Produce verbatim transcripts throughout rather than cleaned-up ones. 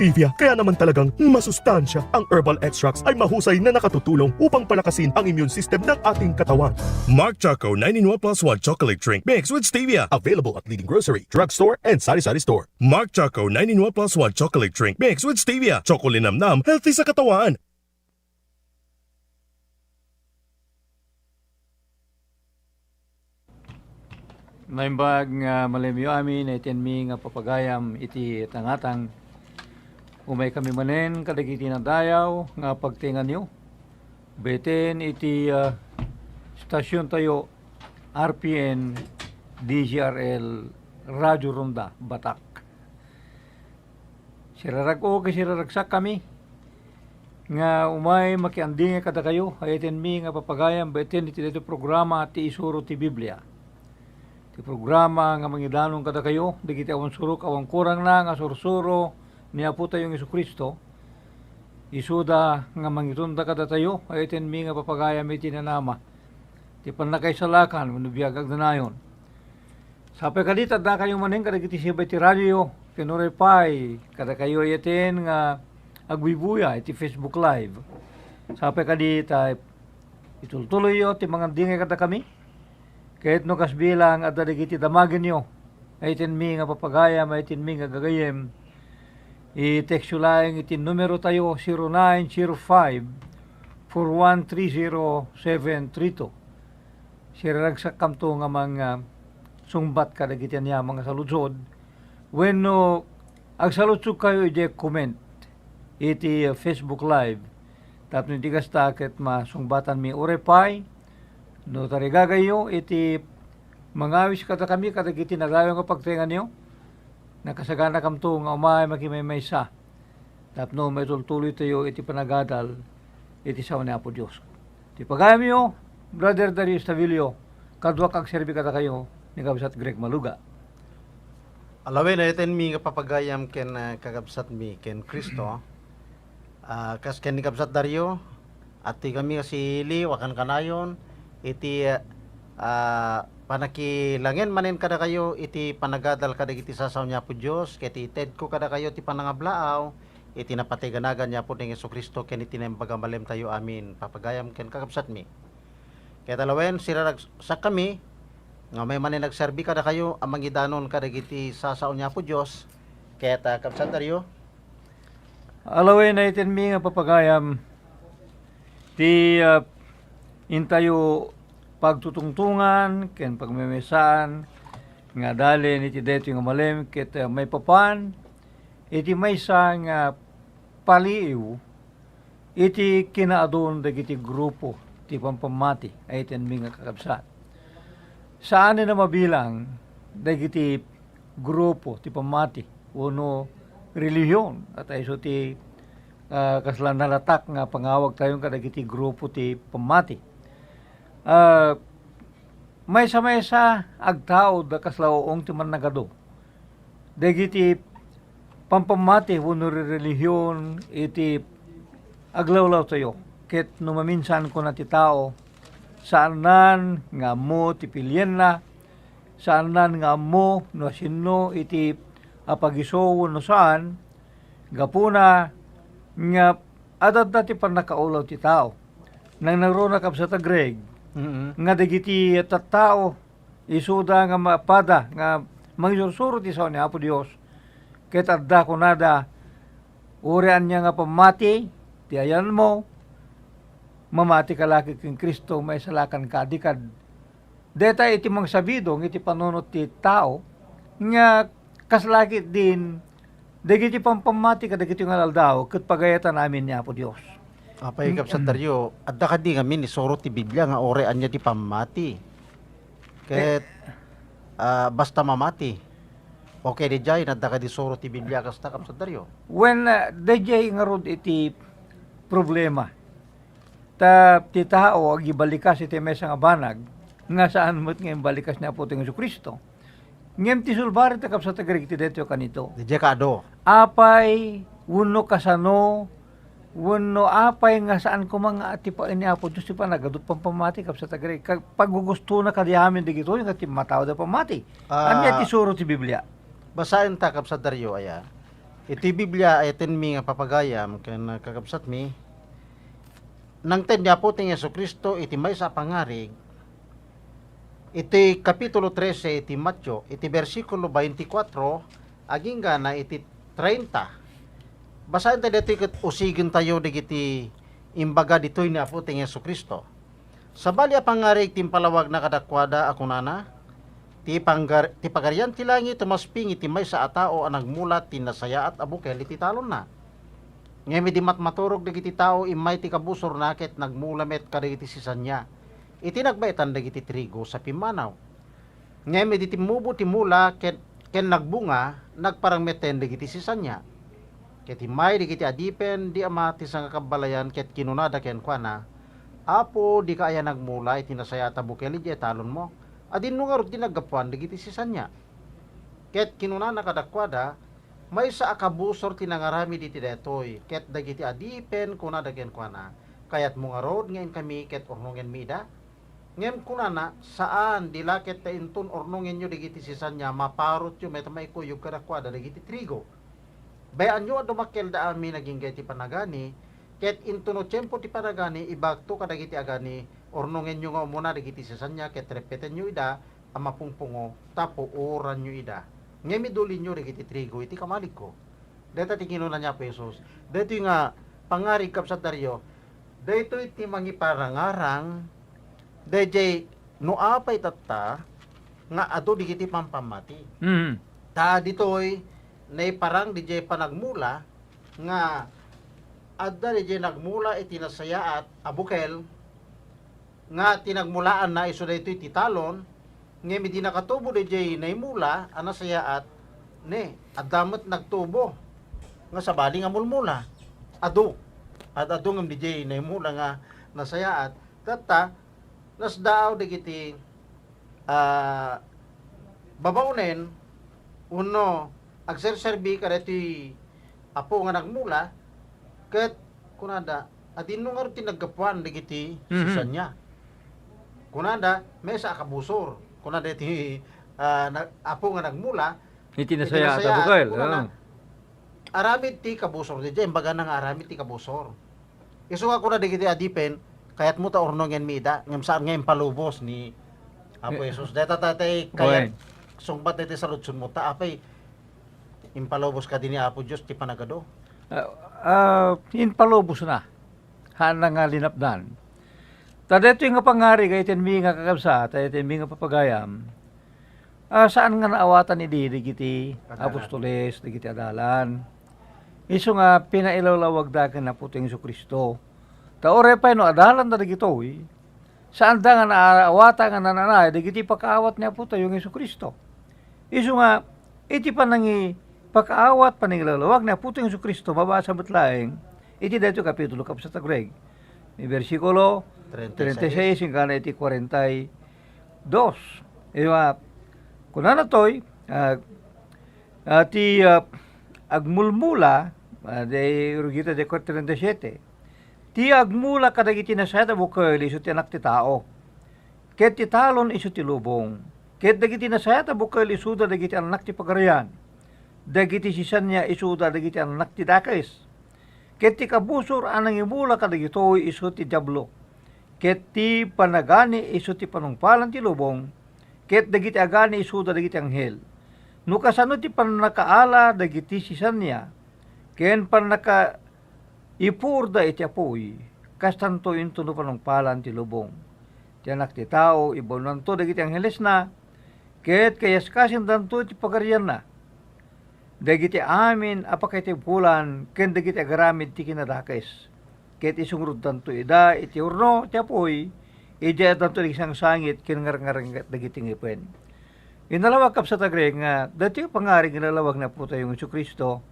Stevia, kaya naman talagang masustansya. Ang herbal extracts ay mahusay na nakatutulong upang palakasin ang immune system ng ating katawan. Mark Choco nine in one plus one chocolate drink mixed with stevia. Available at leading grocery, drugstore, and sari-sari store. Mark Choco nine in one plus one chocolate drink mixed with stevia. Choco linamnam, healthy sa katawan. Naimbag nga malemyo amin, iti inmi nga papagayam iti tangatang. Umay kami manen kadagiti nadayaw nga pagtenganyo. Beten iti, ah, stasyontayo, R P N D G R L Radio Ronda, Batak. Sirarag-o ken siraragsak kami nga umay makiandingay kadakayo, ay iti inmi nga papagayam beten iti daytoy programa ti Isuro ti Biblia. Ti programa nga mangidanon kadakayo dagiti awan surok, awan kurangna nga sursuro ni Apotayo nga Jesu-Cristo, isuda nga mangitunda kadatayo, ay iti inmi nga papagayam iti nanama ti pannakaisalakan wenno biag agnanayon. Sapay kadi ta addakayo manen kadagiti sibay ti radio, ken uray pay kadakayo ay eten nga agbuybuya iti Facebook Live. Sapay kadi ta itultuloyyo ti mangandingay kadakami. Ket no kas bilang adda dagiti damagenyo, ay iti inmi nga papagayam, ay iti inmi nga gagayem, i-text yo laeng iti numero tayo, zero nine zero five, four one three zero seven three two. Siraragsak kamto nga mang, ah, sungbat kadagiti aniaman nga saludsod. Wenno, agsaludsod kayo idiay comment iti, ah, Facebook Live. Tapno iti kasta ket masungbatanmi uray pay no tarigagayyo iti mangawis kadakami kadagiti nadayaw nga pagtenganyo. Nakasaganakamto nga umay makimaymaysa tapno maitultuloytayo iti panagadal iti sao ni Apo Dios. Ti pagayamyo, Brother Dario Estavillo, kaduak agserbi kadakayo ni Kabsat Greg Maluga. Alawen, ay iti inmi nga papagayam ken, ah, kakabsatmi ken Cristo. Ah, kas ken ni Kabsat Dario, atoy kami nga si Leo a kankanayon iti, ah, panakilangen manen kadakayo iti panagadal kadagiti sasao ni Apo Dios, ket itedko kadakayo ti panangablaaw iti napatay a nagan ni Apo Jesu-Cristo ken iti Naimbag a Malemtayo amin, papagayam ken kakabsatmi. Ket alawen, siraragsakkami nga umay manen agserbi kadakayo a mangidanon kadagiti sasao ni Apo Dios. Ket, ah, Kabsat Dario, alawen, ay iti inmi nga papagayam ti, ah, intayo pagtutungtungan ken pagmemesaan nga adalen iti daytoy nga malem ket, ah, maipapan iti maysa nga paliiw iti kinaadun dagiti grupo ti pampammati, ay iti inmi nga kakabsat. Saanen a mabilang dagiti grupo ti pammati wenno relihion, ket isu ti, ah, kasla nalatak nga pangawagtayon kadagiti grupo ti pammati. Ah, maysa-maysa agtaud a kasla uong ti mannagadu dagiti pampammati wenno rerelihion iti aglawlawtayo. Ket no maminsan, kuna ti tao, saannan nga ammo ti pilienna, saannan nga ammo no asino iti apagiso wenno saan, gapuna nga adda ti pannakaulaw ti tao. Nangnangruna, Kabsat a Greg, Mm-mm. nga dagiti tattao isuda nga mapada nga mangisursuro ti sao ni Apo Dios. Ket adda kunada, "Uray ania nga pammati ti ayanmo, mamati ka la ken Cristo, maisalakan ka." Di kad-, deta iti mangsabidong iti panunot ti tao nga kasla ketdin dagiti pampammati kadagiti nga aldaw ket pagayatan amin ni Apo Dios. Apay, Mm. Kabsat Dario, adda kadi ngamin isuro ti Biblia nga uray ania ti pammati? Ket, Eh. ah, basta mamati. Okay, di jay, adda kadi isuro ti Biblia kasta, Kabsat Dario? Wen, ah, di jay ngarud iti problema. Ta ti tao agibalikas iti maysa nga banag nga saan met nga imbalikas ni Apotayo Jesu-Cristo. Ngem ti sulbaren ta, Kabsat a Greg, ti daytoy kanito. Diay kaado. Apay wenno kasano wenno apay nga saan koma nga ti paen ni Apo Dios ti panagadut pampamati, Kabsat a Greg? Ka-, paggugustona kadi amin dagitoy nga ti matawda pammati. Ah, Ania ti suro ti Biblia? Basaen ta, Kabsat Dario, aya. Iti Biblia, ayatenmi nga papagayam ken kakabsatmi, nangted ni Apotayo nga Jesu-Cristo iti maysa a pangarig, iti Kapitulo trese iti Mateo, iti bersikulo twenty-four, agingga na iti treinta. Basaen tayo ditoy ket usigentayo dagiti imbaga ditoy ni Apotayo nga Jesu-Cristo. Sabali a pangarig ti impalawagna kadakuada a kunana, "Ti panggar-, ti Pagarian ti Langit umasping iti maysa a tao a nagmula ti nasayaat a bukel iti talonna. Ngem idi matmaturog dagiti tao, immay ti kabusorna ket nagmula met kadagiti sisannia iti nagbaetan dagiti trigo sa pimmanaw. Ngem idi timmubo ti mula ket, ken nagbunga, nagparang metten dagiti sisannia. Ket immay dagiti adipen di ama ti sangakabbalayan ket kinunada kenkuana, 'Apo, dika aya nagmula iti nasayaat a bukel idiay talonmo? Adinno ngarud ti naggapuan dagiti sisannia?' Ket kinunana kadakuada, 'Maysa a kabusor ti nangaramid iti daytoy.' Ket dagiti adipen kunada kenkuana, 'Kayatmo ngarud nga inkami ket urnongenmi ida?' Ngem kunana, 'Saan, di la ket ta inton urnongenyo dagiti sisannia, maparutyo met a maikuyog kadakuada dagiti trigo. Bay-anyo a dumakkelda amin agingga iti panagani, ket inton no tiempo ti panagani, ibagto kadagiti agani, urnongenyo nga umuna dagiti sisannia ket reppetenyo ida a mapungpungo, ta puoranyo ida. Ngem idulinyo dagiti trigo iti kamaligko.' Dayta ti kinuna ni Apo Jesus. Daytoy nga pangarig, kabsat Dario, daytoy ti mangiparangarang daydiay no apay tatta nga adu dagiti pampammati. Mm. Ta ditoy naiparang daydiay panagmula nga adda daydiay nagmula iti nasayaat a bukel nga ti nagmulaanna isu daytoy ti talon, ngem idi nakatubo daydiay naimula a nasayaat, ne, adda met nagtubo nga sabali nga mulmula. Adu. Ad-adu ngem daydiay naimula nga nasayaat. Tatta, nasdaaw dagiti, ah, babaonen wenno agserserbi kadaytoy apo nga nagmula, ket kunada, "Adinno ngarud ti naggapuan dagiti Mhm. sisannia?" Kunada, "Maysa a kabusor." Kunada iti, ah, na-, apo nga nagmula, Iti iti nasayaat a nasayaat, bukel, kunana, oo. "Aramid ti kabusor." Diay imbagana nga aramid ti kabusor. Isu nga kuna dagiti adipen, "Kayatmo ta urnongenmi ida," ngem saan nga impalubos ni Apo Eh. Jesus. Dayta tay kayat Wen. sungbat daytoy saludsodmo, ta apay impalubos kadi ni Apo Dios ti panagadu? Ah, ah, impalubosna. Haanna nga linapdan. Ta daytoy nga pangarig, ayatenmi nga kakabsat, ayatenmi nga papagayam, ah, saan nga naawatan idi dagiti Adalan. apostoles, dagiti adalan. Isu nga pinailawlawagda ken Apotayo Jesu-Cristo. Ta uray pay no adalanda dagitoy, saanda nga naawatan nga nananay dagiti pakaawat ni Apotayo nga Jesu-Cristo. Isu nga, iti panangi-, pakaawat, panangilawlawag ni Apotayo Jesu-Cristo, mabasa met laeng iti daytoy kapitulo, kabsat a Greg, ni bersikulo Treinta y seis. treinta y seis, inggana iti kuarenta y dos. Iwa, kunana toy, ah, ah, ti, ah, agmulmula, ah, di, rugita di treinta y siete. Ti agmula kadagiti nasayaat a bukel isu ti Anak ti Tao, ket ti talon isu ti lubong. Ket dagiti nasayaat a bukel isuda dagiti annak ti Pagarian. Dagiti sisannia isuda dagiti annak ti dakes. Ket ti kabusor a nangimula kadagitoy isu ti Diablo. Ket ti panagani isu ti panungpalan ti lubong. Ket dagiti agani isuda dagiti anghel. No kasano ti pannakaala dagiti sisannia ken pannaka-, ipuorda iti apuy, kastanto intono panungpalan ti lubong. Ti Anak ti Tao, ibaonanto dagiti anghelesna, ket kayaskasendanto iti pagarianna. Dagiti amin a pakaitibkolan ken dagiti agaramid ti kinadakes, ket isungruddanto ida iti urno ti apuy, idiay addanto dagiti sangsangit ken ngarngarnget dagiti ngipen. Inalawag, kabsat a Greg, nga daytoy pangarig nga inalawag ni Apotayo nga Jesu-Cristo,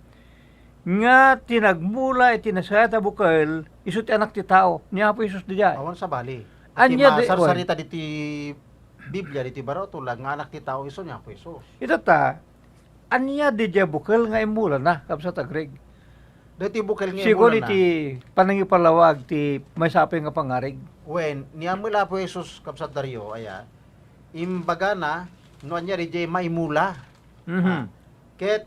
nga ti nagmula iti nasayaat a bukel, isu ti Anak ti Tao, ni Apo Jesus diay. Awan sabali. Ania di-, Iti masarsarita diti Biblia, diti baro a tulag, nga Anak ti Tao, isu ni Apo Jesus. Ita ta, ania diay bukel nga immulana, kabsat a Greg? Daytoy bukel nga Sigun immulana. Iti panangipalawag ti maysa a pay nga pangarig. Wen, ni Apo Jesus, kabsat Dario, aya, imbagana, no ania diay maimula. Mhm. Ah, ket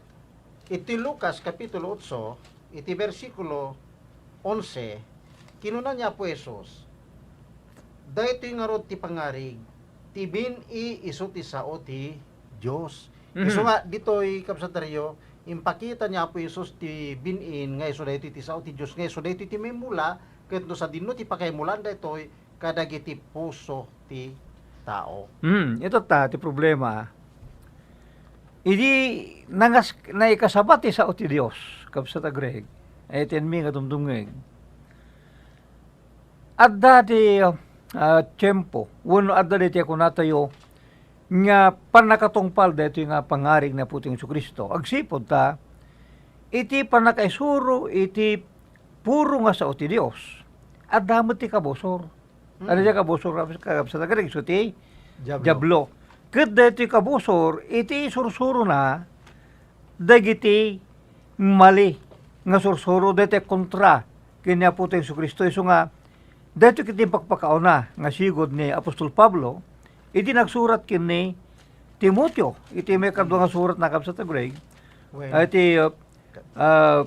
Iti Lucas Kapitulo otso, iti bersikulo onse, kinuna ni Apo Jesus, "Daytoy ngarud ti pangarig, ti bin-i isu ti sao ti Dios." Mhm. Isu nga, ditoy, Kabsat Dario, impakita ni Apo Jesus ti bin-in nga isu daytoy ti sao ti Dios, nga isu daytoy ti maimula, ket no sadino ti pakaimulaan daytoy, kadagiti puso ti tao. Hmm, ito ta ti problema. Idi nangas-, naikasaba ti sao ti Dios, kabsat a Greg, ay ti enmi nga dumdumngeg. Adda ti, ah, tiempo, wenno adda ti kunatayo nga pannakatungpal daytoy nga pangarig ni Apo Jesu-Cristo. Agsipud ta, iti pannakaisuro iti puro nga sao ti Dios, adda met ti kabusor. Mm. Ano ti kabusor, kab-, kabsat a Greg? So ti Diablo. Diablo. Ket daytoy kabusor, iti isursurona dagiti mali nga sursuro, daytoy kontra ken ni Apo Jesu-Cristo. Isu nga, daytoy ket ti pakpakauna nga sigud ni Apostol Pablo, idi nagsurat ken ni Timoteo, iti maikadua nga suratna, kabsat a Greg, Wen. Ay ti, uh, Ah,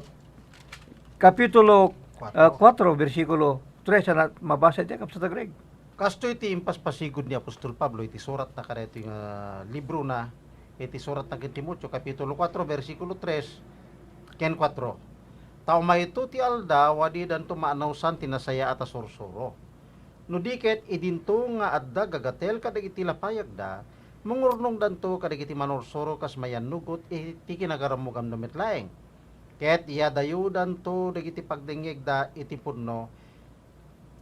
Kapitulo, ah, Kuatro. Kuatro, bersikulo tres, a mabasa iti, kabsat a Greg. Kastoy ti impaspasigud ni Apostol Pablo iti suratna kadaytoy nga librona, iti suratna ken Timoteo, Kapitulo kuatro, bersikulo tres ken kuatro. Ta umayto ti aldaw a didanto maanawsan ti nasayaat a sursuro. No di ket idinto nga adda gagatel kadagiti lapayagda, mangurnongdanto kadagiti manursuro kas mayannugot iti kinagarammugamda met laeng. Ket iyadayodanto dagiti pagdengngegda iti pudno,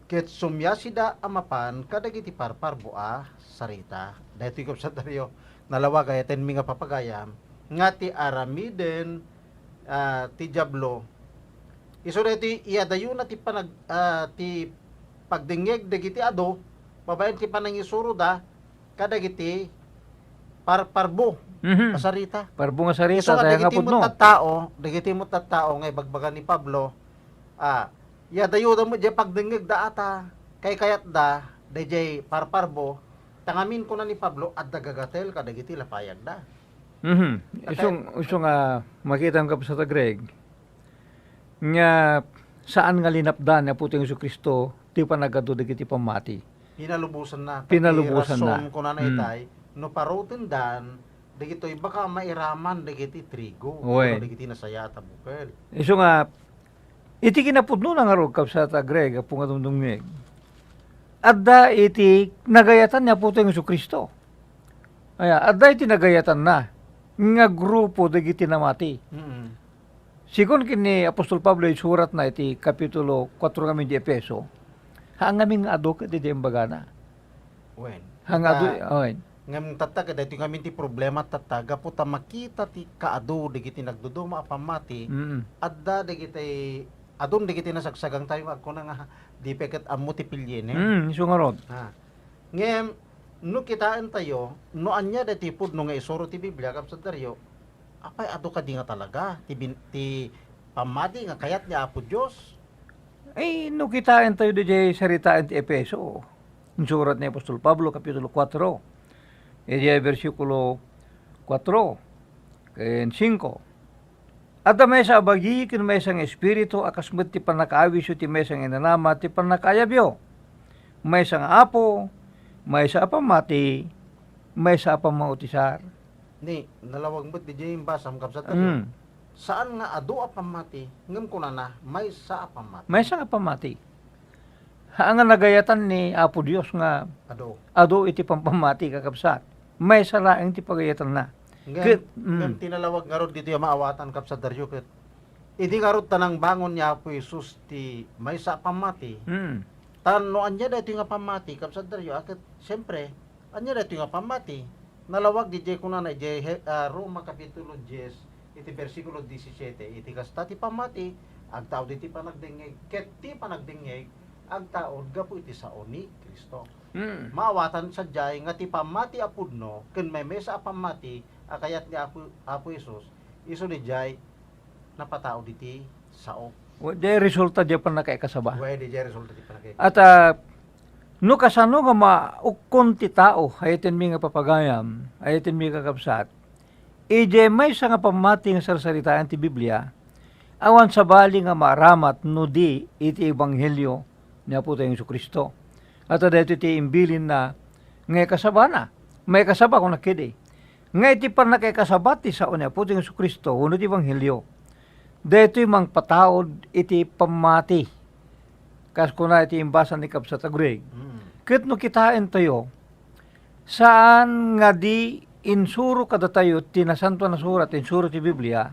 ket sumiasida a mapan kadagiti parparbo a sarita. Daytoy, kabsat Dario, nalawag a yatenmi nga papagayam, nga ti aramiden, ah, ti Diablo, isu daytoy iyadayona ti panag-, ah, ti pagdengngeg dagiti adu, babaen ti panangisuroda kadagiti parparbo Mhm. a sarita. Parbo nga sarita, Isu nga tayo nga dagiti pudno. met tattao, dagiti met tattao nga ibagbaga ni Pablo, ah, iyadayoda met diay pagdengngegda ata, kaykayatda, daydiay parparbo, ta ngamin kuna ni Pablo, adda gagatel kadagiti lapayagda. Mhm. Isu, isu nga makitam, kabsat a Greg, nga saan nga linapdan ni Apo Jesu-Cristo ti panagadu dagiti pammati. Pinalubosanna. Pinalubosanna. Rason, kunana Mm. itay, no parutendan, dagitoy baka mairaman dagiti trigo, Wen. Dagiti nasayaat a bukel. Isu nga, iti kinapudnona ngarud, kabsat a Greg, Apo nga dumdumngeg, adda iti nagayatan ni Apo Jesu-Cristo. Aya, adda iti nagayatanna nga grupo dagiti namati. Mm. Sigun ken ni Apostol Pablo, isuratna iti Kapitulo kuatro ngamin di Efeso, haan ngamin nga adu ket iti imbagana. Wen. Haan nga adu, Tatta, wen. Ngem tatta, ket daytoy ngamin ti problema, tatta, gapu ta makita ti kaadu dagiti nagduduma a pammati, Mm. adda dagiti, adun dagiti nasagsagangtayo nga agkuna nga, "Di pay ket ammo ti pilienna." Mm, isu ngarud. Ha. Ngem, no kitaentayo, no ania daytoy pudno nga isuro ti Biblia, kabsat Dario, apay, adu kadi nga talaga ti bin-, ti pammati nga kayat ni Apo Dios? Ay, no kitaentayo diay saritaen ti Efeso, insurat ni Apostol Pablo, Kapitulo kuatro, idiay bersikulo kuatro ken singko. Adda maysa a bagi ken maysa nga espiritu a kas met ti pannakaawisyo ti maysa nga inanama ti pannakaayabyo. Maysa nga Apo, maysa a pammati, maysa a pammaotisar. Ni, nalawag met diay imbasam, kabsat, Mm. Saan nga adu a pammati, ngem kunana, maysa a pammati. Maysa a pammati. Haan nga nagayatan ni Apo Dios nga Adu. adu iti pampammati, kakabsat. Maysa laeng ti pagayatanna. Ngem, Ket, mm. ngem ti nalawag ngarud ditoy a maawatan, kabsat Dario, ket idi ngarud ta nangbangon ni Apo Jesus ti maysa a pammati, Mm. ta no ania daytoy nga pammati, kabsat Dario, a, ket, siyempre, ania daytoy nga pammati? Nalawag diay kunana idiay He-, ah, Roma Kapitulo dies, iti bersikulo disisiete, iti kasta ti pammati, agtaud iti panagdengngeg, ket ti panagdengngeg, agtaud gapu iti sao ni Cristo. Mm. Maawatan sadiay nga ti pammati a pudno ken maymaysa a pammati a kayat ni Apo, Apo Jesus, isu diay napataud iti sao. Wa-, diay resulta diay pannakaikasaba. Wa, diay resulta ti pannakaikasaba. At, ah, no kasano nga maukkon ti tao, ay iti mi nga papagayam, ay iti mi kakabsat, Idiay maysa nga pammati nga sarsaritaen ti Biblia, awan sabali nga maaramat no di iti ebanghelio ni Apotayo Jesu-Cristo. Ata daytoy ti imbilinna nga ikasabana. Maikasaba, kunak idi. Nga iti pannakaikasaba ti sao ni Apotayo Jesu-Cristo wenno ti ebanghelio, daytoy mangpataud iti pammati. Kas kuna iti imbasa ni Kabsat a Greg. Mm. Ket no kitaentayo, saan nga di insuro kadatayo ti Nasantoan a Surat, insuro ti Biblia,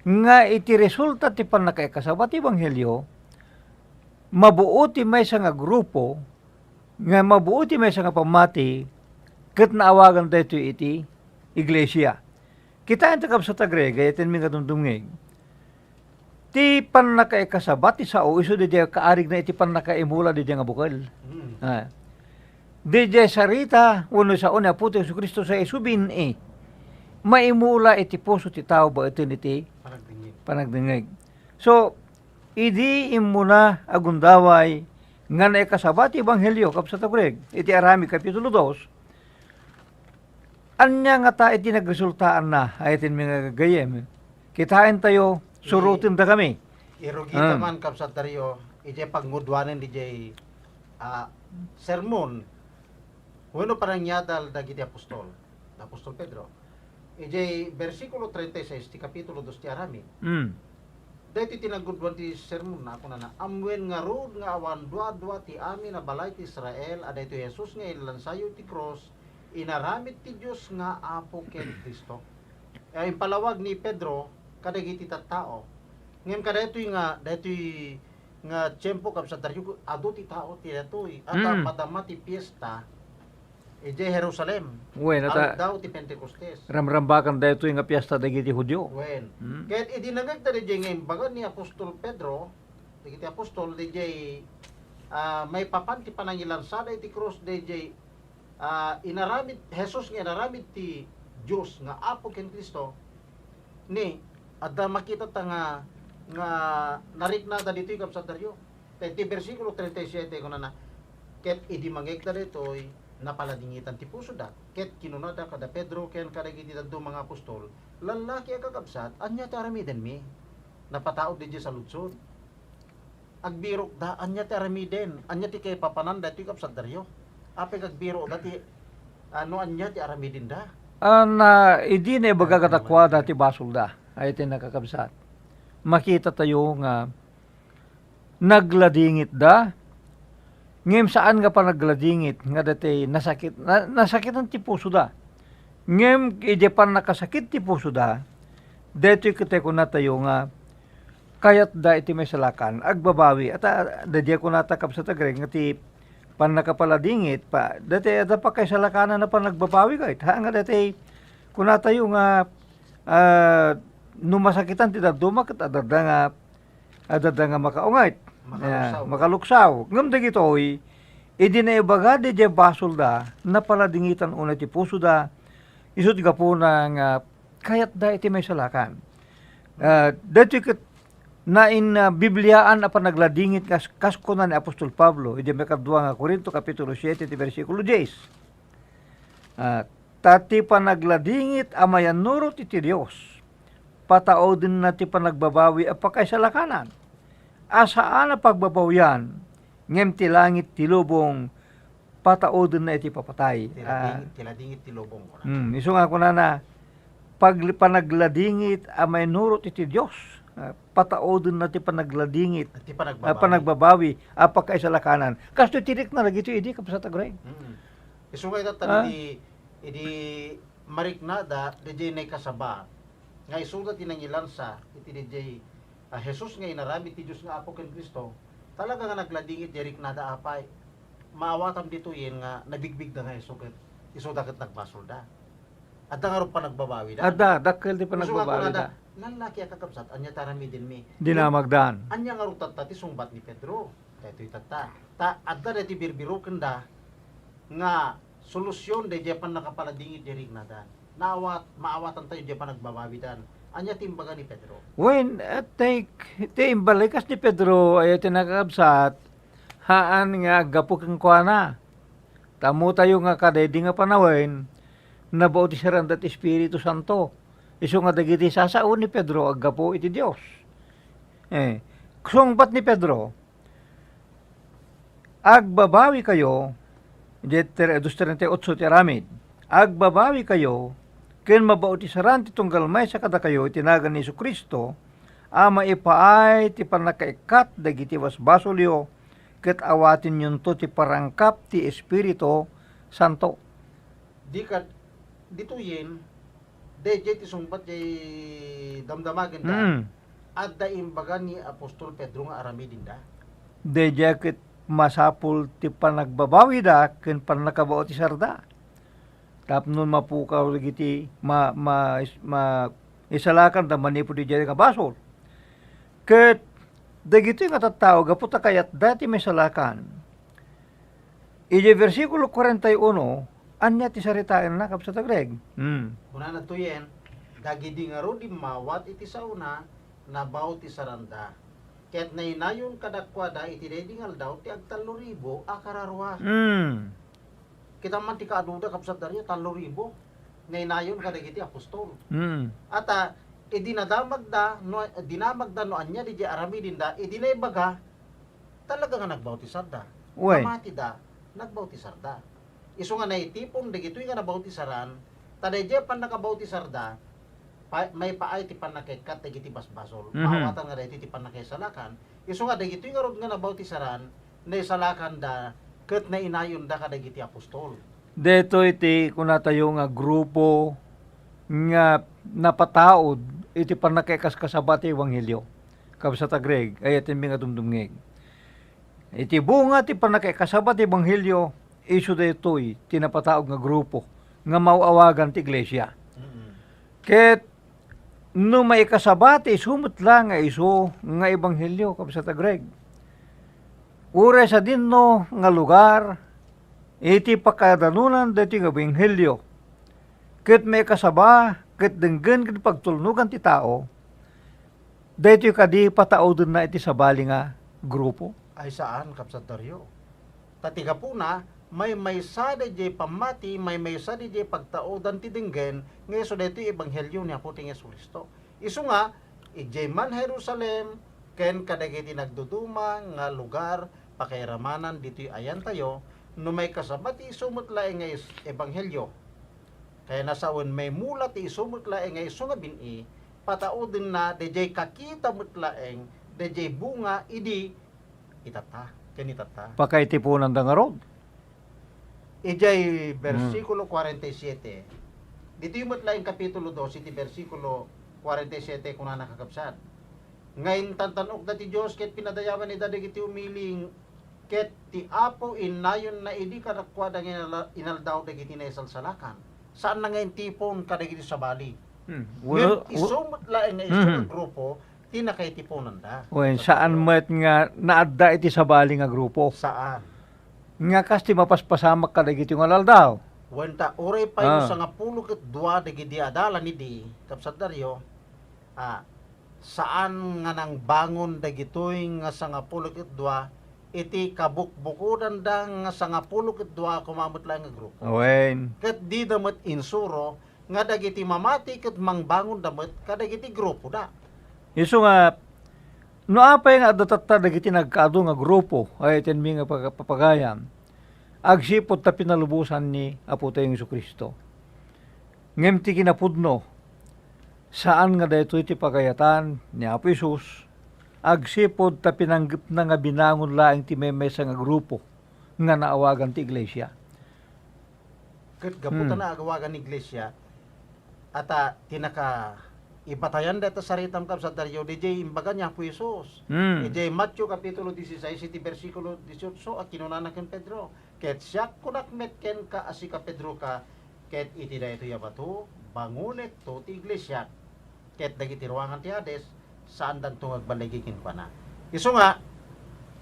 nga iti resulta ti pannakaikasaba ti ebanghelio, mabuo ti maysa nga grupo, nga mabuo ti maysa nga pammati, ket naawagan daytoy iti iglesia. Kitaen ti Kabsat a Greg, ay-ayatenmi nga dumdumngeg. Ti pannakaikasaba ti sao, isu didiay kaarigna iti pannakaimula didiay nga bukel. Mm. Ah. Didiay sarita, wenno sao ni Apotayo Jesu-Cristo sa isu bin-i, maimula iti puso ti tao baeten iti Panagdingngeg. Panagdingngeg. So, idi immuna a gundaway nga naikasaba ti ebanghelio, Kabsat a Greg, iti Aramid Kapitulo dos, ania ngata iti nagresultaanna, ay-ayatenmi nga gayyem? Kitaentayo, surotendakami. Irugita Ah. man, Kabsat Dario, idiay pagngudwanen didiay, ah, sermon, wenno panangyadal dagiti apostol, ni apostol Pedro. Idiay bersikulo treinta y seis ti kapitulo dos ti Aramid. Mm. Daytoy ti nagudwan ti sermonna, kunana, "Ammoen ngarud nga awan duadua ti amin a balay ti Israel a daytoy Jesus nga inlansayo iti krus, inaramid ti Dios nga Apo ken Cristo." Eh, impalawag ni Pedro kadagiti tattao. Ngem kadaytoy nga, daytoy nga tiempo, Kabsat Dario, adu ti tao ti daytoy. Ata Mm. madama ti fiesta idiay Jerusalem. Wen, ata Aldaw ti Pentecostes. Ramrambakan daytoy nga fiesta dagiti Judio. Wen. Mm. Ket idi nangngegda didiay nga imbaga ni apostol Pedro, dagiti apostol, didiay, ah, maipapan ti panangilansada iti krus, didiay, ah, inaramid, Jesus nga inaramid ti Dios nga Apo ken Cristo, ni, adda makitata nga, nga nariknada ditoy, Kabsat Dario. Ta iti bersikulo treinta y siete, kunana, "Ket idi mangngegda daytoy, napaladingitan ti pusoda. Ket kinunada kada Pedro ken kadagiti dadduma nga apostol, 'Lallaki a kakabsat, ania ti aramidenmi?'" Napataud idiay saludsod. Agbirokda, ania ti aramiden? Ania ti kaipapanan daytoy, Kabsat Dario? Apay nga agbirokda ti, ah, no ania ti aramidenda? Ah, na, idi naibaga kadakuada ti basolda, ay ti nakakabsat. Makitatayo nga nagladingitda, ngem saan nga panagladingit nga daytoy nasakit, na, nasakitan ti pusoda. Ngem idi pannakasakit ti pusoda, daytoy ket ti kunatayo nga kayatda iti maisalakan, agbabawi. Ata, daydiay kunata, Kabsat a Greg, nga ti pannakapaladingit, pa, daytoy adda pakaisalakanan a panagbabawi ket, ha, nga daytoy kunatayo nga, ah, no masakitan ti dadduma ket adda nga adda nga makaunget. Makaluksaw. Ah, makaluksaw. Ngem dagitoy, idi naibaga didiay basolda, napaladingitan unay ti pusoda, isut' gapuna nga kayatda iti maisalakan. Ah, daytoy ket nain, ah, Bibliaan a panagladingit kas, kas kuna ni Apostol Pablo, idi makadua nga Corinto, Kapitulo siete, ti bersikulo dies. Ah, ta ti panagladingit a mayannurot iti Dios, pataudenna ti panagbabawi a pakaisalakanan, a saan a pagbabawian, ngem ti langit ti lubong, pataudenna iti papatay. Ti lading-, Ah. ti ladingit ti lubong, kuna. Hmm, isu nga kunana, pag-, panagladingit a mainurot iti Dios, ah, pataudenna ti panagladingit, Ti panagbabawi. ah, panagbabawi, a pakaisalakanan. Kastoy ti rikna dagitoy idi, Kabsat a Greg. Mm. Isu nga ita, Ah. idi, idi mariknada, didiay naikasaba, nga isuda ti nangilansa, iti didiay, ah, Jesus nga inaramid ti Dios nga Apo ken Cristo, talaga nga nagladingit diay riknada apay. Maawatam ditoyen nga nabigbigda nga isu ket, isuda ket nagbasolda. Adda ngarud panagbabawida. Adda, dakkel ti Isu nga panagbabawida. kunada, "Lallaki a kakabsat, ania ti aramidenmi?" Dinamagdan. Ania ngarud tatta ti sungbat ni Pedro? Daytoy tatta. Ta adda daytoy birbirokenda nga solusyon daydiay pannakapaladingit diay riknadan. Naawat, maawatantayo diay panagbabawidan. Ania ti imbaga ni Pedro? Wen, eh, ti, ti imbalikas ni Pedro, ay ti nakakabsat, haan nga aggapu kenkuana. Ta ammotayo nga kadaydi nga panawen, nabautiseranda ti Espiritu Santo. Isu nga dagiti sasao ni Pedro aggapu iti Dios. Eh, sungbat ni Pedro, "Agbabawikayo," iti ter-, dos treinta y ocho ti aramid, "Agbabawikayo ken mabautisaran ti tunggal maysa kadakayo iti nagan ni Jesu-Cristo a maipaay ti pannakaikkat dagiti basbasolyo ket awatenyonto ti parangkap ti Espiritu Santo." Di kad-, ditoyen, daydiay ti sungbat jay damdamagenda. Mm. Adda imbaga ni Apostol Pedro nga aramidenda. Daydiay ket masapul ti panagbabawida ken pannakabautisarda. Tapno mapukaw dagiti ma-, ma-, ma-, isalakanda manipud idiay nga basol. Ket dagitoy nga tattao, gapu ta kayatda ti maisalakan, idiay bersikulo kuarenta y uno, ania ti saritaenna, Kabsat a Greg? Hmm. Kunana ditoyen, "Dagidi ngarud immawat iti saona, nabautisaranda. Ket nainayon kadakuada iti daydi nga aldaw ti agtallo ribu a kararuas." Hmm. Kita man ti kaaduda, Kabsat Dario, tallo ribu. Nainayon kadagiti apostol. Hmm. Ata, idi nadamagda, no, dinamagda no ania didiay aramidenda, idi naibaga, talaga nga nagbautisarda. Wen. Namatida, nagbautisarda. Isu nga naitipon dagitoy nga nabautisaran, ta daydiay pannakabautisarda, pa-, maipaay ti pannakaikkat dagiti basbasol. Mhm. Maawatan nga daytoy ti pannakaisalakan. Isu nga dagitoy ngarud nga nabautisaran, naisalakanda ket nainayonda kadagiti apostol. Daytoy ti kunatayo nga grupo nga napataud iti pannakaikaskasaba ti ebanghelio. Kabsat a Greg, ayatenmi nga dumdumngeg. Iti bunga ti pannakaikasaba ti ebanghelio, isu daytoy ti napataud nga grupo nga maaw-awagan ti iglesia. Mm-mm. Ket no maikasaba ti isu met la nga isu nga ebanghelio, Kabsat a Greg, uray sadinno nga lugar iti pakadanonan daytoy nga ebanghelio, ket maikasaba ket denggen ken pagtulnogan ti tao, daytoy kadi pataudenna iti sabali nga grupo? Ay, saan, Kabsat Dario. Ta ti gapuna, maymaysa daydiay pammati, maymaysa daydiay pagtaudan ti denggen nga isu daytoy ebanghelio ni Apotayo nga Jesu-Cristo. Isu nga, idiay man Jerusalem, ken kadagiti nagduduma nga lugar, pakairamanan ditoy ayantayo, no maikasaba ti isu met laeng nga is-, ebanghelio. Kayatna sawen, maimula ti isu met laeng nga isu nga bin-i, pataudenna daydiay kakita met laeng, daydiay bunga idi itatta, ken itatta. Pakaitiponanda ngarud? Idiay bersikulo kuarenta y siete. Ditoy met laeng kapitulo dos, iti bersikulo kuarenta y siete, kunana, kakabsat, nga intantan-okda ti Dios ket pinadayawan ida dagiti umili, ket ti Apo innayonna idi kadakuada nga inala-, inaldaw dagiti naisalsalakan. Saanna nga intipon kadagiti sabali. Hmm. Ngem wala, wa-, isu met laeng nga isu nga Mhm. grupo ti nakaitiponanda. Wen, saan met nga naadda iti sabali nga grupo? Saan. Nga kas ti mapaspasamak kadagiti nga aldaw. Wen, ta uray pay no Ah. sangapulo ket dua dagidi adalan idi, Kabsat Dario, ah, saan nga nangbangon dagitoy nga sangapulo ket dua iti kabukbukodanda nga sangapulo ket dua koma met laeng nga grupo. Wen. Ket dida met insuro nga dagiti mamati ket mangbangonda met kadagiti grupoda. Isu nga, no apay nga adda tatta dagiti nagkaadu nga grupo, ay, iti mi nga pag-, papagayam, agsipud ta pinalubosan ni Apotayo Jesu-Cristo. Ngem ti kinapudno, saan nga daytoy ti pagayatan ni Apo Jesus, agsipud ta pinanggepna nga binangon laeng ti maymaysa nga grupo nga naawagan ti iglesia. Ket gapu ta Hmm. naawagan iglesia, ata ti nakaibatayan dayta saritam, Kabsat Dario, diay imbaga ni Apo Jesus. Hmm. Idiay Mateo Kapitulo dieciséis, iti bersikulo dieciocho, a kinunana ken Pedro, "Ket siak kunak met kenka a sika Pedro ka, ket iti daytoy a bato, bangonekto ti iglesiak." Ket dagiti ruangan ti Hades, saandanto nga agballigi kenkuana. Isu nga,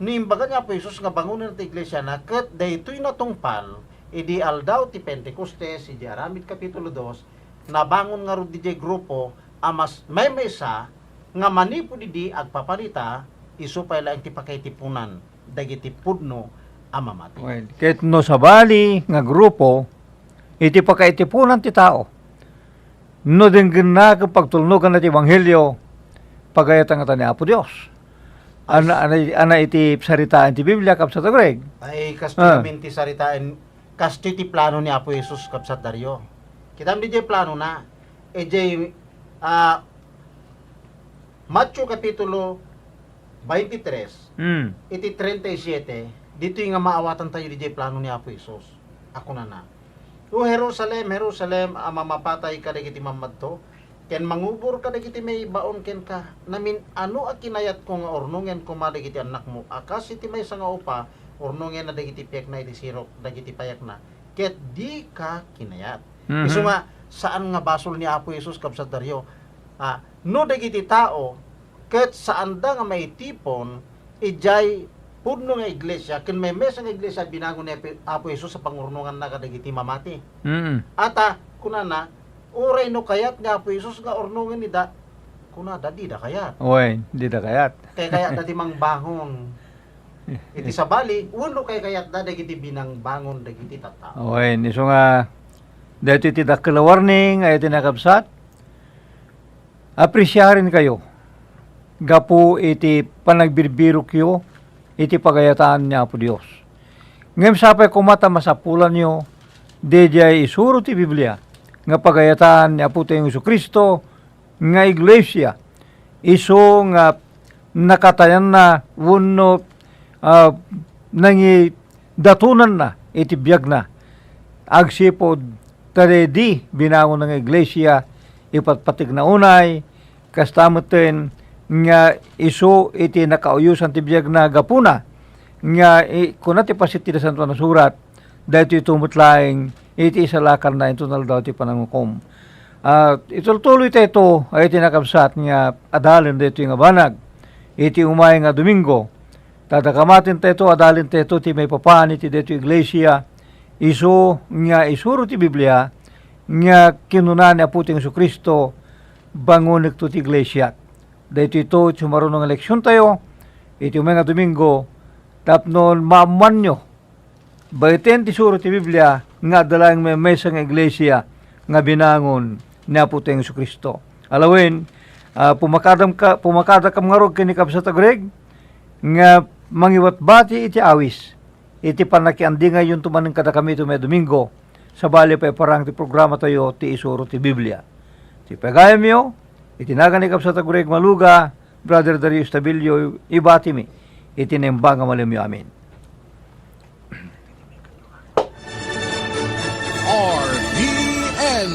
no imbaga ni Apo Jesus nga bangonen ti iglesiana, ket daytoy natungpal idi aldaw ti Pentecostes, idi Aramid Kapitulo dos, nabangon ngarud diay grupo a mas maymaysa nga manipud idi agpapanita, isu pay laeng ti pakaitiponan dagiti pudno a mamati. Well, ket no sabali nga grupo iti pakaitiponan ti tao, No denggenna ken pagtulnoganna ti ebanghelio, pagayatan ngata ni Apo Dios. Ana, ana, ana iti saritaen ti Biblia, Kabsat a Greg. Ay, kas Ah. Kami ti saritaen, kas ti, ti plano ni Apo Jesus, Kabsat Dario. Kitam di jay plano na, e jay, ah, Matthew Kapitulo twenty-three, Mm. iti treinta y siete, ditoy nga maawatan tayo di jay plano ni Apo Jesus. Ako na na. O Jerusalem, Jerusalem, a mamapatay kadagiti mammadto, ken mangubor kadagiti maibaon kenka, namin-ano a kinayatko nga urnongen koma dagiti annakmo, a kas iti maysa nga upa, urnongenna dagiti piekna iti sirok dagiti payakna, ket dika kinayat. Mhm. Isu nga, saan nga basol ni Apo Jesus, Kabsat Dario. Ah, no dagiti tao, ket saanda nga maitipon, idiay pudno nga iglesia, ken maymaysa nga iglesia, binangon ni Apo, Apo Jesus a pangurnonganna kadagiti mamati. Mm. Ata, kunana, uray no kayat ni Apo Jesus nga urnongen ida, kunada, dida kayat. Wen, dida kayat. Kay kayatda ti mangbangon. Iti sabali, wenno kay kayatda dagiti binangbangon dagiti tattao. Wen, isu nga, daytoy ti dakkel a warning, ay iti nakabsat, apresiarenkayo gapu iti panagbirbirokyo iti pagayatan ni Apo Dios. Ngem sapay koma ta masapulanyo daydiay isuro ti Biblia nga pagayatan ni Apotayo Jesu-Cristo nga iglesia, isu nga nakatayanna wenno, ah, nangidatonanna iti biagna. Agsipud ta daydi binangonna nga iglesia, ipatpategna unay, kasta metten nga isu iti nakauyosan ti biagna gapuna nga i-, kuna ti paset ti Nasantoan a Surat, daytoy ito met laeng iti isalakanna inton aldaw ti panangukom. Ah, itultuloy tayo ito, ay iti nakabsat nga adalen daytoy nga banag iti umay nga Domingo. Ta dakamaten tayo ito, adalen tayo ito ti maipapan iti daytoy iglesia, isu nga isuro ti Biblia, nga kinuna ni Apo ti Jesu-Cristo, "Bangonekto ti iglesia." Daytoy ito ti sumaruno nga leksion tayo, iti umay nga Domingo, tapno maammoanyo, baeten ti suro ti Biblia nga adda laeng maymaysa nga iglesia nga binangon ni Apo tayo Jesu-Cristo. Alawen, ah, pumakadam ka, pumakadakam ngarud ken ni Kabsat a Greg nga mangibatbati iti awis iti pannakiandingayonto manen kadakami iti umay a Domingo, sabali pay parang ti programa tayo ti Isuro ti Biblia. Ti pagayamyo, iti nagan ni Kabsat a Greg Maluga, Brother Dario Estabillo, ibatimi iti naimbag nga malemyo. Amen. R P N,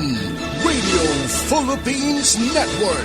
Radio Philippines Network.